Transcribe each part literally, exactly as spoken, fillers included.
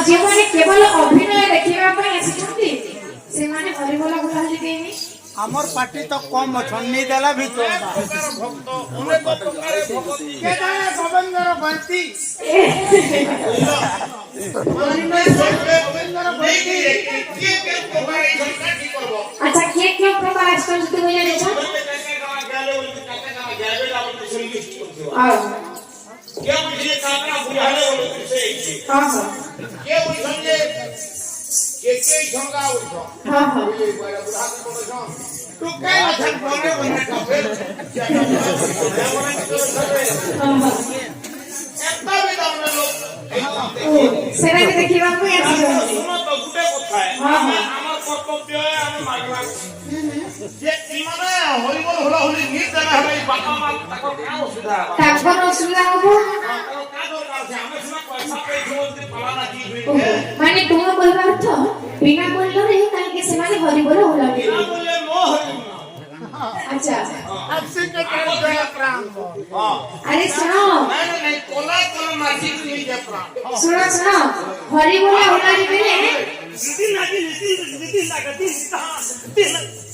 ଯେଉଁମାନେ କେବଳ ଅଭିନୟ ଦେଖିବା ପାଇଁ ଆସିଛନ୍ତି, ସେମାନେ ହରିବୋଲ ହୁଳହୁଳି ଦେଇନି। ଆମର ପାର୍ଟି ତ କମ୍ ଅଛନ୍, ନେଇ ଦେଲା ବି ଚଲବା। ଭକ୍ତ, ଅନେକ ପ୍ରକାର ଭକ୍ତି। କେ ଜାଣେ ଗୋବିନ୍ଦର ଭକ୍ତି। ଏ, ଗୋବିନ୍ଦର ଭକ୍ତି। ଆଚ୍ଛା, କିଏ କିଏ ପ୍ରକାର ଆସିଛନ୍ତି ତୁମେ ଜାଣିଛ? ଆଉ କିଏ ବୁଝିଲେ କାକରା ବୁଝାଲେ ବୋଲେ ସେ ହେଇଛି। ହଁ, ହଁ। କିଏ ବୁଝିଲେ କେ କେ ଢଙ୍ଗା ବୁଝ। ହଁ, ହଁ। ଏ ବଡ଼ ବୁଢ଼ା ତ ବୁଝ। ତୁ କାଇଁ ଅଛ? ମନେ ମନେ କାଫେ। ହଁ, ହଁ। ଏତା ବି ତମେ ଲୋକ। ଓ, ସେଟା ବି ଦେଖିବାକୁ ହିଁ ଆସିଛନ୍ତି। ଶୁଣ ତ, ଗୋଟେ କଥା। ହଁ, ହଁ। ଆମେ, ଆମର କର୍ତ୍ତବ୍ୟ, ଆମେ ମାଗଣା। ହୁଁ, ହୁଁ। ଯେ ଇମାନେ ହରିବୋଲ ହୁଳହୁଳି ଗୀତ ଦେଲା ହେଲେ ଏଇ ବାପା ମା ତାଙ୍କର କାଁ ଅସୁବିଧା ହବ? ତାଙ୍କର ଅସୁବିଧା ହବ। ତାଙ୍କର କାଁ ଦରକାର ଅଛି? ଆମେ ସିନା ପଇସା ପାଇଥିବୁ ଯଦି ପାଲା ନାଚି ହୁଏ। ଓହୋ, ମାନେ ତୁମ କହିବା ଅର୍ଥ ବିନା ମୂଲ୍ୟରେ କାହିଁକି ସେମାନେ ହରିବୋଲ ହୁଳହୁଳି? ବିନା ମୂଲ୍ୟ ନ ହରିବୋଲ। ଆଚ୍ଛା। ଆଜି କେ ଜୟ ପ୍ରାଣ। ହଁ। ଆରେ ଶୁଣ। ନାଇଁ, ନାଇଁ, ନାଇଁ, କଲା, କଲା ନାଚି ନିଜେ ପ୍ରାଣ। ଶୁଣ, ଶୁଣ। ହରିବୋଲ ହୁଳହୁଳି ବେଳେ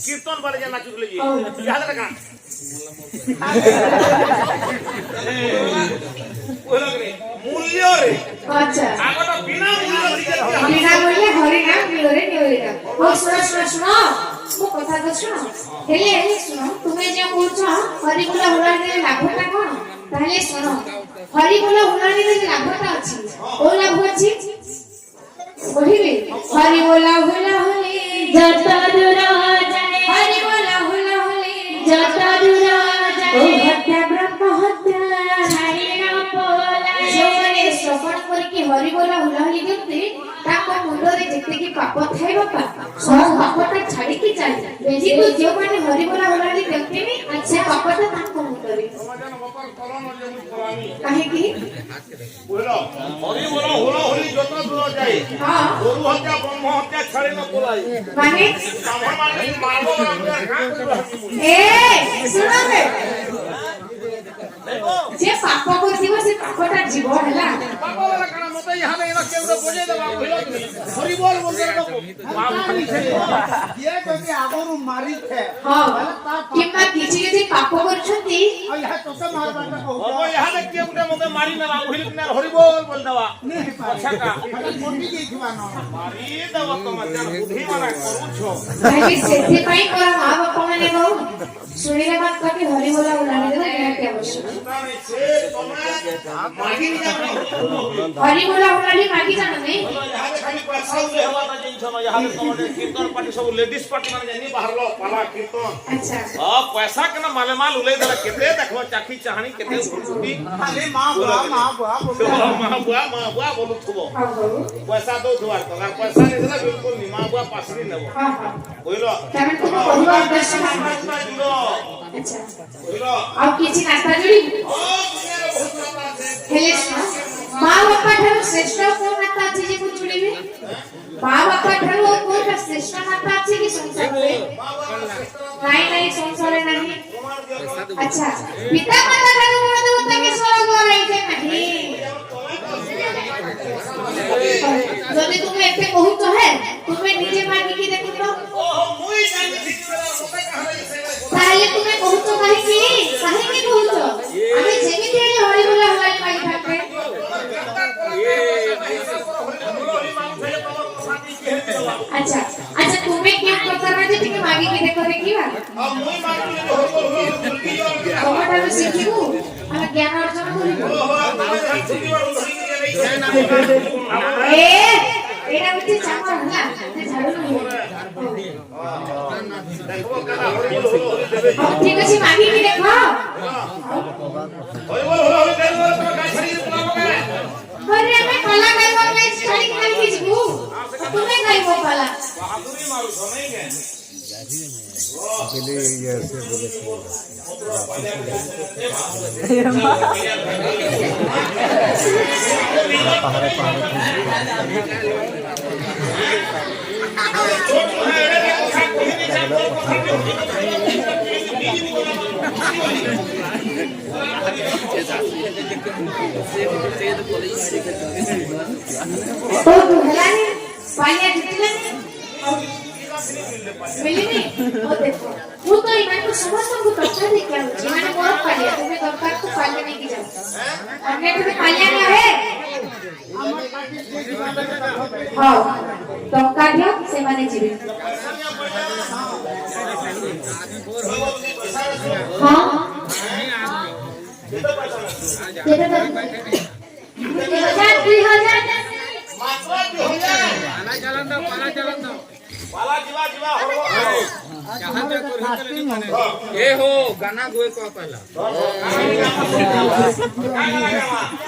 କୀର୍ତ୍ତନ ବାଲେ ଯେନ୍ ନାଚୁଥିଲେ ଯେ। ହଉ। ଇହାଦେ କାଁ? ମୂଲ୍ୟରେ। ଆଚ୍ଛା। ଆଗଟା ବିନା ମୂଲ୍ୟ। ବିନା ମୂଲ୍ୟ ହରି ନାମ ମିଳରେ ମିଳରେ। ହଉ, ଶୁଣ, ଶୁଣ, ଶୁଣ। ମୋ କଥା ତ ଶୁଣ। ହେଲେ, ହେଲେ ଶୁଣ, ତୁମେ ଯେଉଁ କହୁଛ, ହରିବୋଲ ହୁଳହୁଳିରେ ଲାଭଟା କ'ଣ? ତାହେଲେ ଶୁଣ, ହରିବୋଲ ହୁଳହୁଳିରେ ଲାଭଟା ଅଛି। କୋଉ ଲାଭ ଅଛି? କହିବି, ହରିବୋଲ ହୁଳହୁଳି। ହରିବୋଲ ହୁଳହୁଳି। ଓ ହତ୍ୟା ବ୍ରହ୍ମ ହତ୍ୟା। ଯେଉଁମାନେ ଶ୍ରବଣ କରିକି ହରିବୋଲ ହୁଳହୁଳି ଦିଅନ୍ତି, ତାଙ୍କ ମୁଣ୍ଡରେ ଯେତିକି ପାପ ଥାଏ ବାପା, ସବୁ ପାପଟା ଛାଡ଼ିକି ଯାଏ। କିନ୍ତୁ ଯେଉଁମାନେ ହରିବୋଲ ହୁଳହୁଳି ଦିଅନ୍ତିନି, ସେ ପାପଟା ତାଙ୍କ ମୁଣ୍ଡରେ। କାହିଁକି? ବୁଝିଲ? ହରିବୋଲ ହୁଳହୁଳି ଯତ ଦୂର ଯାଏ। ହଁ। ଗୋରୁ ହତ୍ୟା, ବ୍ରହ୍ମ ହତ୍ୟା ଛାଡ଼ି ନ ପଲାଏ। ମାନେ? ବ୍ରାହ୍ମଣ ମାନେ ମାରିବ, ମାରିବ, ମାରିବ, ଏ, ଶୁଣ ବେ। ଯେ ପାପ କରିଥିବ, ସେ ପାପଟା ଯିବ, ହେଲା? ପାପ ବୋଲେ କାଣା? ମତେ ଇହାଦେ ଏଇନା କିଏ ଗୋଟେ ବଜେଇ ଦେବା, ବୁଝିଲ କି? ହରିବୋଲ, ହରିବୋଲ। ଇଏ ଯଦି ଆଗରୁ ମାରିଛେ, ହଁ। ବୋଲେ ତା ପାପ କିମ୍ବା କିଛି ଯଦି ପାପ କରୁଛନ୍ତି, ଆଉ ଇହା ତୋତେ ମାରବାଟା କହୁଛ? ହବ, ଇହାଦେ କିଏ ଗୋଟେ ମତେ ମାରି ନେବା, ବୁଝିଲ କି ନା? ହରିବୋଲ, ବୋଲି ଦେବା। ନାଇଁ ପାରେ। ଆଚ୍ଛା, କା? ଖାଲି କଟି ଯାଇଥିବା ନ। ମାରି ଦେବ ତମେ, ଯାହା ବୁଦ୍ଧି ମାରା କରୁଛ। କାହିଁକି ସେଥିପାଇଁ ପରା ମା ବାପା ମାନେ କହୁ, ଶୁଣିଲେ ମାତ୍ରକେ ହରିବୋଲ ହୁଳହୁଳି ଦେବା ନିହାତି ଆବଶ୍ୟକ। ନାଇଁ, ସେ ତମେ ମାଗି ନିଅ। ହରିବୋଲ ହୁଳହୁଳି ମାଗି ଜାଣନି? ଇହାଦେ ଖାଲି ପଇସା ଉଲେ ହେବା ତା ଜିନିଷ ନ, ଇହାଦେ ତମର କୀର୍ତ୍ତନ ପାର୍ଟି ସବୁ ଲେଡିଜ ପାର୍ଟି ମାନେ ଜାନି ବାହାରଲ ପାଲା କୀର୍ତ୍ତନ। ଆଚ୍ଛା। ଅ, ପଇସା କେନା ମାଲେ ମାଲ ଉଲେଇ ଦେଲା, କେତେ ଦେଖ ଚାଖି ଚାହାଣି କେତେ ଆଚ୍ଛା। ଉଠୁଛନ୍ତି। ଖାଲି ମା ବୁଆ, ମା ବୁଆ, ମା ବୁଆ, ମା ବୁଆ, ମା ବୁଆ ବୋଲୁଥିବ। ହଉ, ହଉ। ପଇସା ଦଉଥିବ, ଟଙ୍କା ପଇସା ନେଇ ଦେଲା ବିଲକୁଲ ନି, ମା ବୁଆ ପାସରି ନେବ। ହଁ, ହଁ। ବୁଝିଲ? ତାମାନେ ତୁମ କହିବା ଉଦ୍ଦେଶ୍ୟ ନାହିଁ। ଆଚ୍ଛା। ଆଉ କିଛି ନାତା ଯୋଡ଼ି? ହେଲେ ଶୁଣ, ମା ବାପା ଠାରୁ ଶ୍ରେଷ୍ଠ କୋଉ ନାତା ଅଛି ଯେ ମୁଁ ଯୋଡ଼ିବି? ମା ବାପା ଠାରୁ ଆଉ କୋଉଟା ଶ୍ରେଷ୍ଠ ନାତା ଅଛି କି ସଂସାରରେ? ନାଇଁ, ନାଇଁ, ସଂସାରରେ ନାହିଁ। ଆଚ୍ଛା, ପିତା ମାତା ଠାରୁ ବଡ଼ ଦେବତା କି ସ୍ୱର୍ଗ ରହିଛେ ନାହିଁ। ଯଦି ତୁମେ ଏତେ କହୁଛ ହେ, ତୁମେ ନିଜେ ମାଗିକି ଦେଖୁଛ। ତାହେଲେ ତୁମେ କହୁଛ କାହିଁକି? କାହିଁକି କହୁଛ? ଆମେ ଯେମିତି ହେଲେ ହରିବୋଲ ହୁଳହୁଳି ମାଗିଥାନ୍ତେ। ଆଚ୍ଛା, ଆଚ୍ଛା, ତୁମେ କେଉଁ ପ୍ରକାରର ଯେ ଟିକେ ମାଗିକି ଦେଖ ଦେଖିବା। ତମଠାରୁ ଶିଖିବୁ, ଆମେ ଜ୍ଞାନ ଅର୍ଜନ କରିବୁ। ଏ, ଏଇଟା ହଉଛି ଚାମର ହେଲା, ସେ ଝାଡୁ ନୁହେଁ। ହଉ, ଠିକ ଅଛି, ମାଗିକି ଦେଖ। ଘରେ ଆମେ ପାଲା ଗାଇବା ପାଇଁ ଛାଡ଼ିକି କାହିଁକି ଯିବୁ? ତୁମେ ଗାଇବ ପାଲା। तो दुल्हन पालिया जुटले नहीं, मिली नहीं। वो देखो, वो तो इमानपुर समस्त को पत्थर दे क्या हो? इमाने मोर पालिया, तुम्हें दरकार तो पालिया नहीं की जाओ। हमने तुम्हें पालिया नहीं है। हाँ, तो काटियो, से माने जीवित। हाँ। केते तक? दुई हजार, दुई हजार। ए हो, गाना गोए को पहला।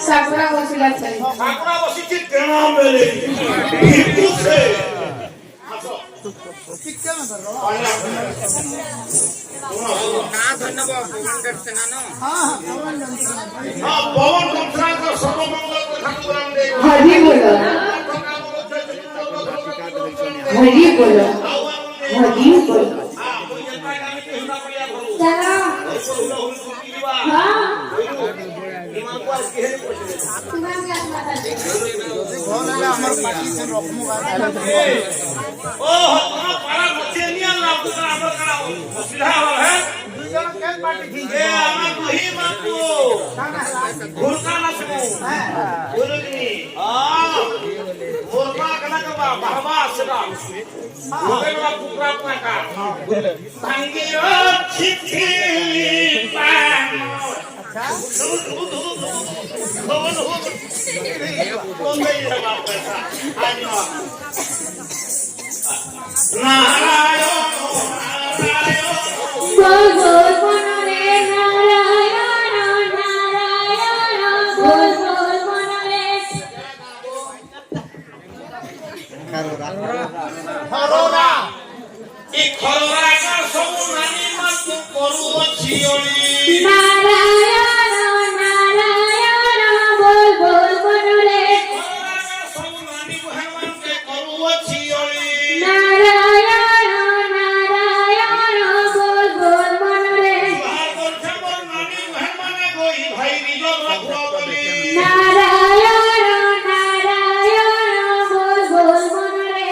साकुरा बसिला चली। साकुरा बसिची तेना मेले। हिंदू से। ना धन्यवाद, पवन दत्त सेना ना। हाँ, पवन दत्त सेना का सर्वमंगल कथा को राम देव। हरि बोलो। हरि बोलो। हरि बोलो। चला। हाँ। ओ, हमारा पारा बच्चे नहीं आ रहा, आपको करा, आपको करा, सीधा वाला है। ए, हमारा नहीं मानतो। घुड़का ना सुनो। बोलो कि नहीं? हाँ। मोर पा कला का बा-, बहवा से ना। मोबाइल वाला कुकरा अपना का। तंगियो छिथिली पानो। खरोरा। ए खरोरा का सब नानी मा तू करू अछि ओली। नारायण, नारायण, बोल, बोल, बोल, बोल रे। खरोरा का सब नानी भगवान के करू अछि ओली। नारायण, नारायण, बोल, बोल, बोल रे। बाहर बोल, बोल, नानी भगवान को ही भाई रिजल रखवा बोली। नारायण, नारायण, बोल, बोल, बोल रे।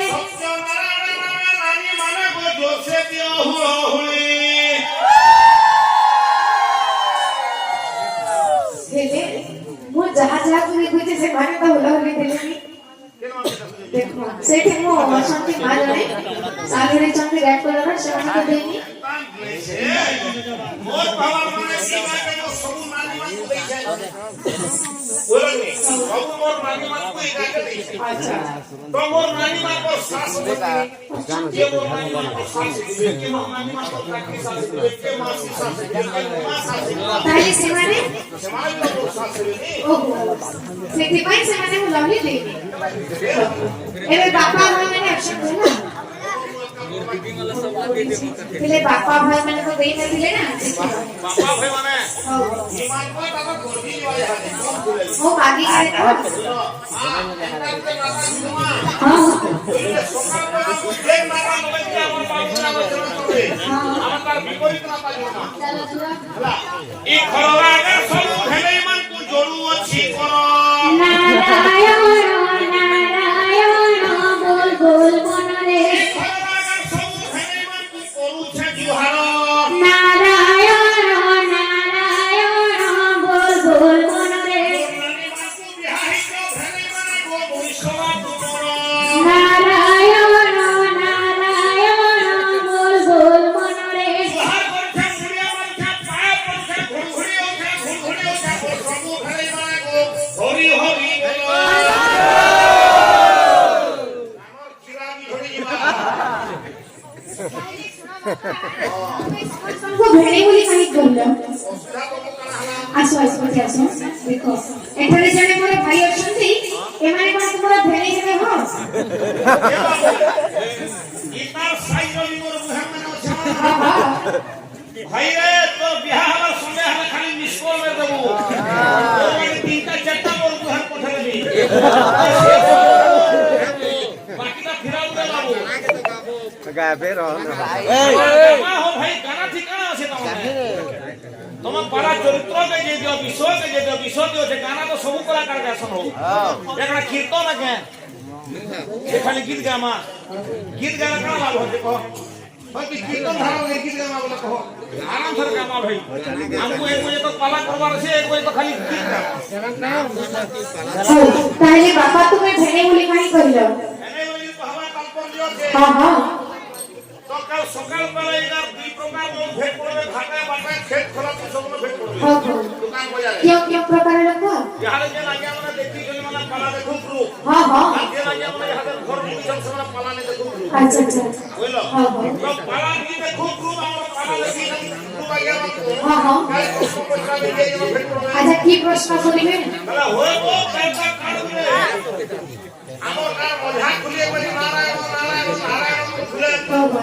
हेले, मो जहाँ जहाँ तुम्हें कुछ से माने तो हुलाहुली देले नहीं। देखो, सेठ मो शांति मान रहे, सागरे चंद रेड कलर और शांति को देनी। मोर पावर माने सीमा के जो सबू नानी मत बोले छे। बोलो नहीं, सबू मोर नानी मत कोई का के नहीं छे। अच्छा। तो मोर नानी मत पर सास बोलती। ये मोर नानी मत पर सास बोलती, ये मोर नानी मत पर काकी सास बोलती, ये मासी सास बोलती, ये माँ सास बोलती। ताई सिमाने? सिमाने तो मोर सास बोलती। ओहो। सेठी पाई सिमाने हुलाहुली देनी। ए, बापा हुआ मैंने अक्षर बोला। तेरे बापा भाई मैंने तो दे नहीं दिले ना। बापा भाई माने? हाँ। वो बाकी करे था। हाँ। हाँ। चलो, सुना। ई खरवा के सब भेलै मन तू जोड़ू अछि कर। नारायण, नारायण, बोल, बोल, मन रे। ई खरवा के सब भेलै मन तू करू छे जुहार। नारायण, नारायण, बोल, बोल, मन रे। नारायण, नारायण, बोल बोल मन रे। हरि हरि बोल। को भेणे बोली कहीं बोल। आसो, आसो, पछे आसो। देखो, एठारे जने मोर भाई अछंती, एमाने कोन तुमर भेणे जने हो? इतना साइज वाली मोर बुढ़ा मने अच्छा। हाँ, हाँ। भाई रे, तो बिहार वाला सुनले हमें खाली मिस कॉल में देबो। तो भाई तीन का चार का मोर बुढ़ा पठा देबी। बाकी ना फिरा उड़ा लाबो। गाय पे रहो ना। ए, ए, हो भाई, गाना ठिकाना से तुमन पाला चरित्र के जे दियो, विषय के जे दियो, विषय दियो, जे गाना तो सबू कलाकार के असन हो। एकरा कीर्तन के, ये खाली गीत गामा, गीत गाना का लाभ हो, देखो। बाकी कीर्तन धारा में गीत गाना बोला कहो, आराम से गामा भाई। हमको एक बजे तक पाला करवा रहे, एक बजे तक खाली गीत गाना। हो, ताहले बापा तुम्हें भेने बोली काहे कहिलो? भेने बोली तो हमारे तात्पर्य से। हाँ, हाँ। तो कल सकाल बेला एगार दुई प्रकार में भेंट पड़बे, घाटे बाटे, खेत खोला, तू सब में भेंट पड़बे। हाँ, हाँ। दुकान बजारे। क्यों, क्यों प्रकार लगवा? यहाँ ले जे लगे हमने देखी, जो मैंने पाला देखो group। हाँ, हाँ। और जे लगे हमने यहाँ से घर में सब से मैंने पाला नहीं देखो group। अच्छा, अच्छा। बोलो। हाँ, हाँ। तो पाला नहीं देखो group, और पाला देखी group आ गया हमको। हाँ, हाँ। कल उसको पैसा दे दिया, ये भेंट पड़बे। अच्छा, की प्रश्न करिबे? बोला, होए वो पैसा काट दे। আমার নাম মজা খুলিয়ে বলি, নারায়ণ, নারায়ণ, নারায়ণ খুলে। हाँ, हाँ।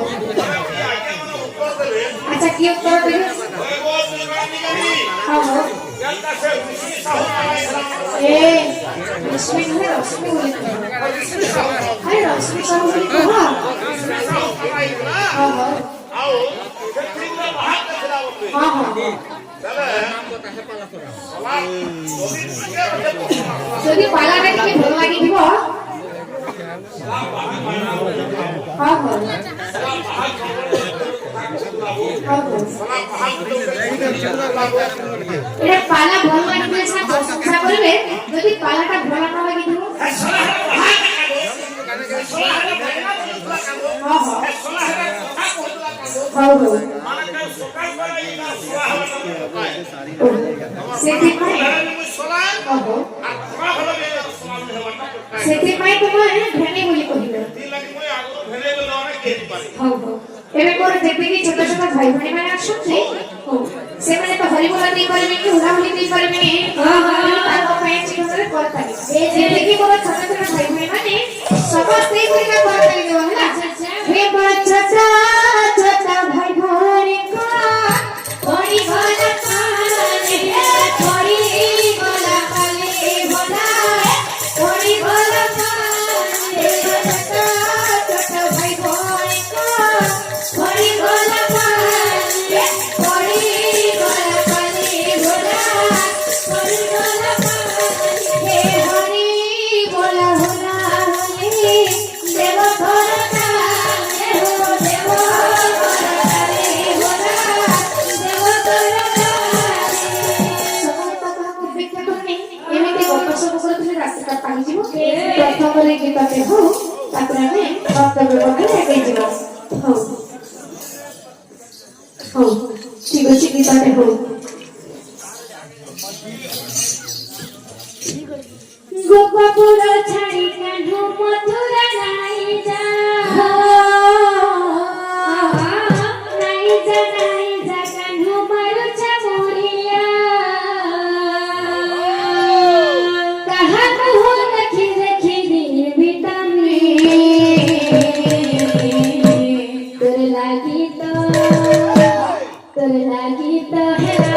আগে আমার উত্তর দেবে। अच्छा, की उत्तर देबे? ওই বল, তুই রানী রানী। हाँ, हाँ। জলকা সে রশ্মি সাহু নারায়ণ। ए, रश्मि नहीं, रश्मि बोली। রশ্মি সাহু। अरे, रश्मि साहू बोली तो हाँ। রশ্মি সাহু নারায়ণ। हाँ, हाँ। आओ, फिर ठीक से बाहर के खिलाओ। हाँ, हाँ। যদি পালা না দেখে ভালো লাগে দিব। হ্যাঁ, হ্যাঁ। হ্যাঁ, হ্যাঁ। এটা পালা ভালো লাগবে, সব প্রশংসা করবে। যদি পালাটা ভালো না লাগে দিব। হ্যাঁ, হ্যাঁ। হ্যাঁ, হ্যাঁ। ସେଥିପାଇଁ। ଓହୋ। ସେଥିପାଇଁ ତ ମୁଁ ଆଜି ଭେଣ୍ଡି ବୋଲି କହିଲି। ହଉ, ହଉ। ଏବେ ମୋର ଯେତିକି ଛୋଟ ଛୋଟ ଭାଇ ଭଉଣୀମାନେ ଅଛନ୍ତି, ହଉ, ସେମାନେ ତ ହରିବୋଲ ଦେଇପାରିବେନି, ହୁଳାହୁଳି ଦେଇପାରିବେନି, ହଁ, ହଁ। ତାଙ୍କ ପାଇଁ ଜୀବନରେ କରିପାରିବେ। ଯେତିକି ମୋର ଛୋଟ ଛୋଟ ଭାଇ ଭଉଣୀମାନେ ସମସ୍ତେ ଏଇ ପରିକା କରିପାରିବେ, ହେଲା? ଆଚ୍ଛା, ଆଚ୍ଛା। ହେ ମୋର ଛୋଟ ଛୋଟ ଭାଇ ଭଉଣୀଙ୍କ ପଡ଼ି ଭଲ ପାଏ, ପଡ଼ି ଭଲ ପାଏ, ଭଲ, ପଡ଼ି ଭଲ ପାଏ, ଛୋଟ ଛୋଟ ଭାଇ ଭଉଣୀଙ୍କ ପଡ଼ି ଭଲ ପାଏ, ପଡ଼ି ଭଲ ପାଏ, ଭଲ, ପଡ଼ି ଭଲ ପାଏ, ହେ ହରି, ଭଲ, ଭଲ, ହରି। ସମସ୍ତ କାହାକୁ ଅପେକ୍ଷା କରୁନି, ଏମିତି ଗପ ସବୁ କରୁଥିଲେ ରାତିଟା ପାଇଯିବ। ପ୍ରଥମରେ ଗୀତଟେ ହଉ, ତାପରେ ଆମେ ବକ୍ତବ୍ୟ ପଥରେ ଆଗେଇ ଯିବା। ହଉ, ହଉ, ଠିକ୍ ଅଛି, ଗୀତଟେ ହଉ। ଗୋପପୁର ଛାଡ଼ି କାହ୍ନୁ ମଥୁରା ନାଇଁ ଯା। ନାଇଁ ଯା, ନାଇଁ ଯା, କାହ୍ନୁ ମାରୁଛ ମୁଡ଼ିଆ। କାହା ମୁହଁ ଦେଖି ଦେଖି ଦିନ ବିତାମି। ତୋର ଲାଗି ତ, ତୋର ଲାଗି ତ ହେଲା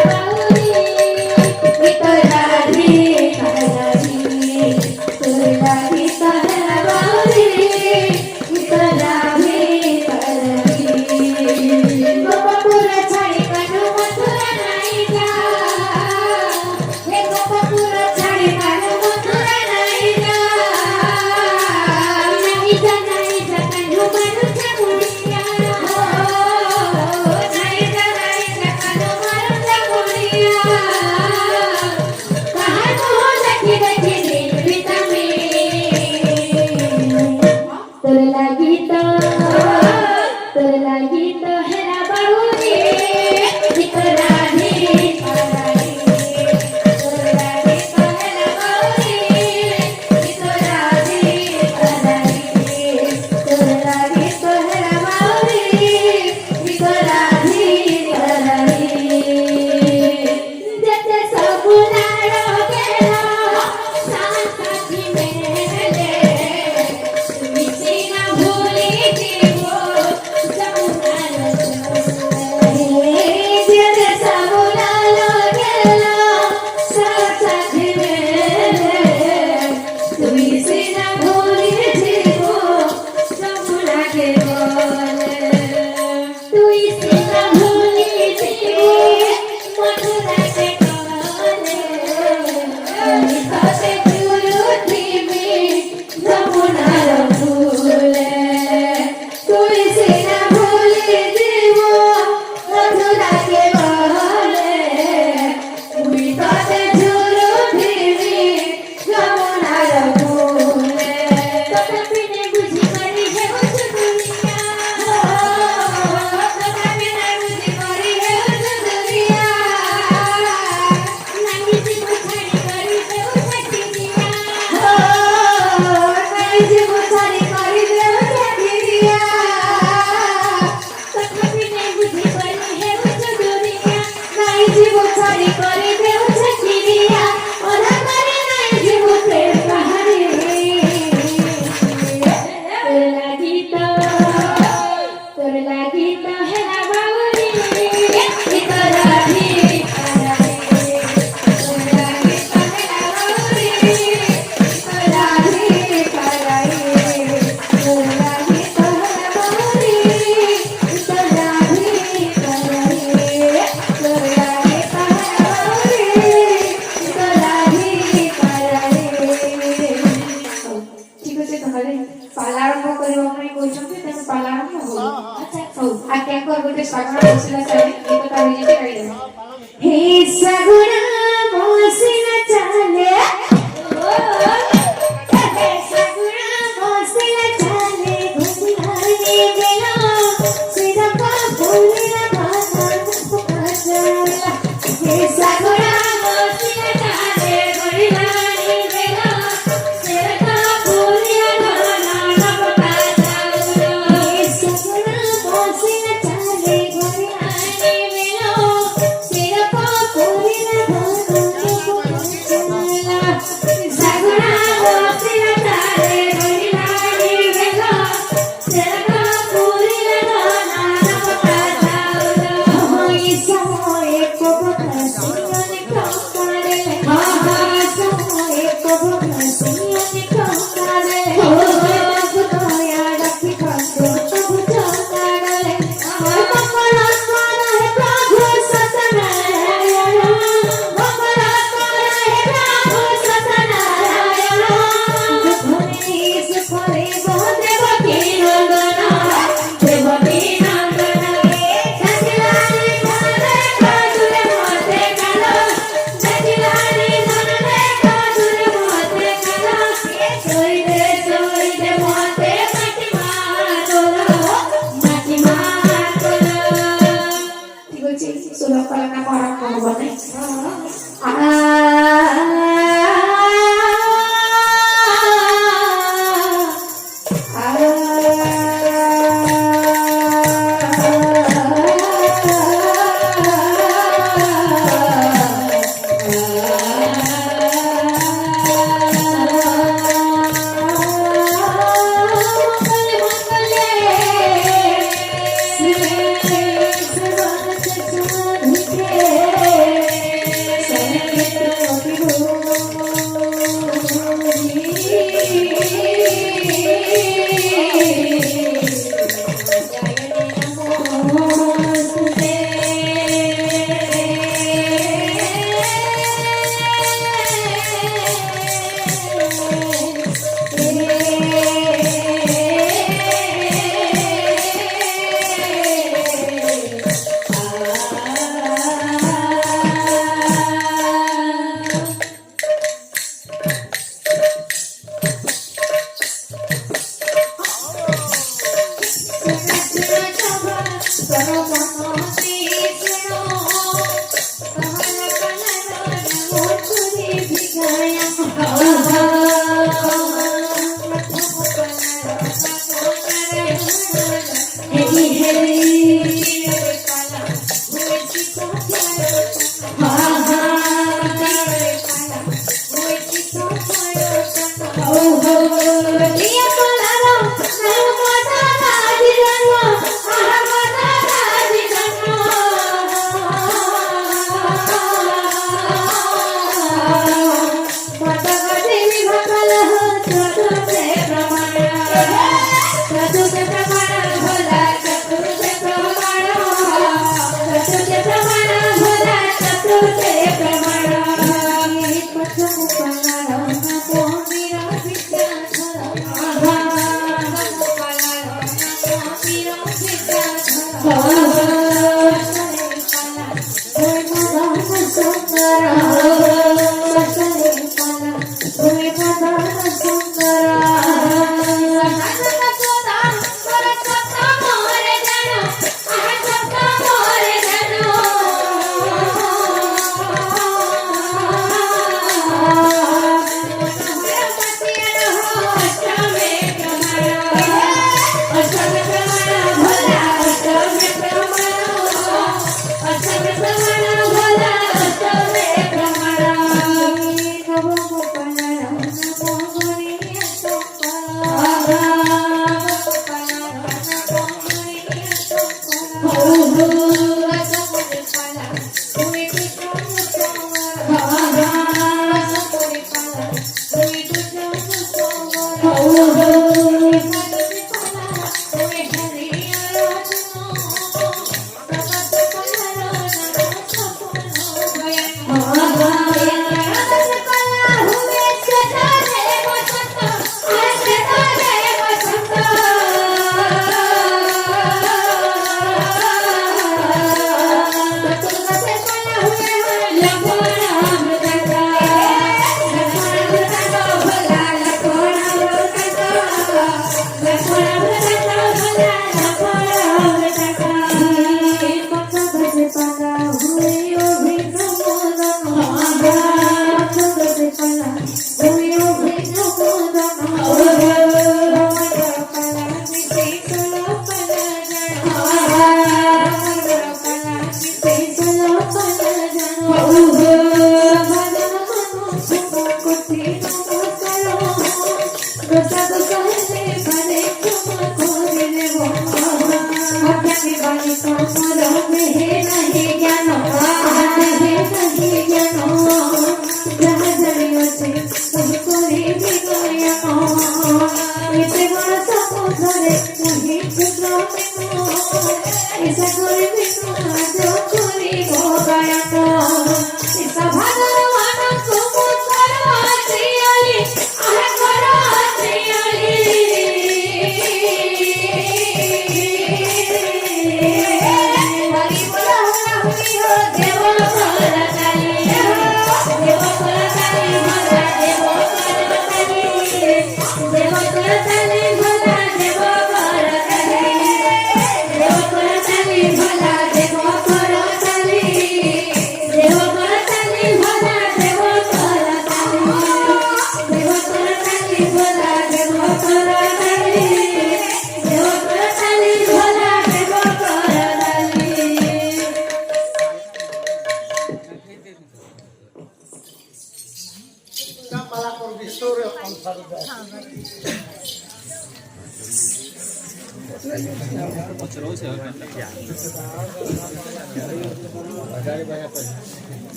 तुझे तो हले पाला आरंभ करियो, अपने कोई छोटे तेरे पाला आरंभ हो। अच्छा, हो। आ क्या कर बोलते सगुना बसिला चाले, ये तो कभी नहीं करिए। हे सगुना बसिला चाले। हे सगुना बसिला चाले, घुमाने बेला, सिरपा फूलिया भाना नपका चाला। हे सगुना बसिला चाले, घुमाने बेला,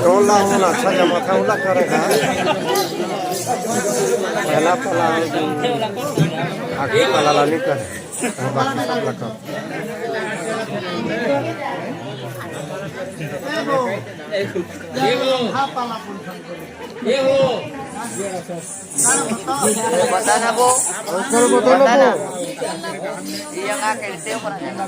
टोला होना अच्छा जमा था, ओला करेगा। पहला पला, आखिरी पला ला नहीं कर। बाकी सब लगा। ये हो। बता ना वो। चल, बता ना वो। ये यहाँ कैसे ऊपर आ जाएगा?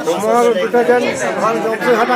तुम्हारा बेटा जान, हमारे गाँव से हटा।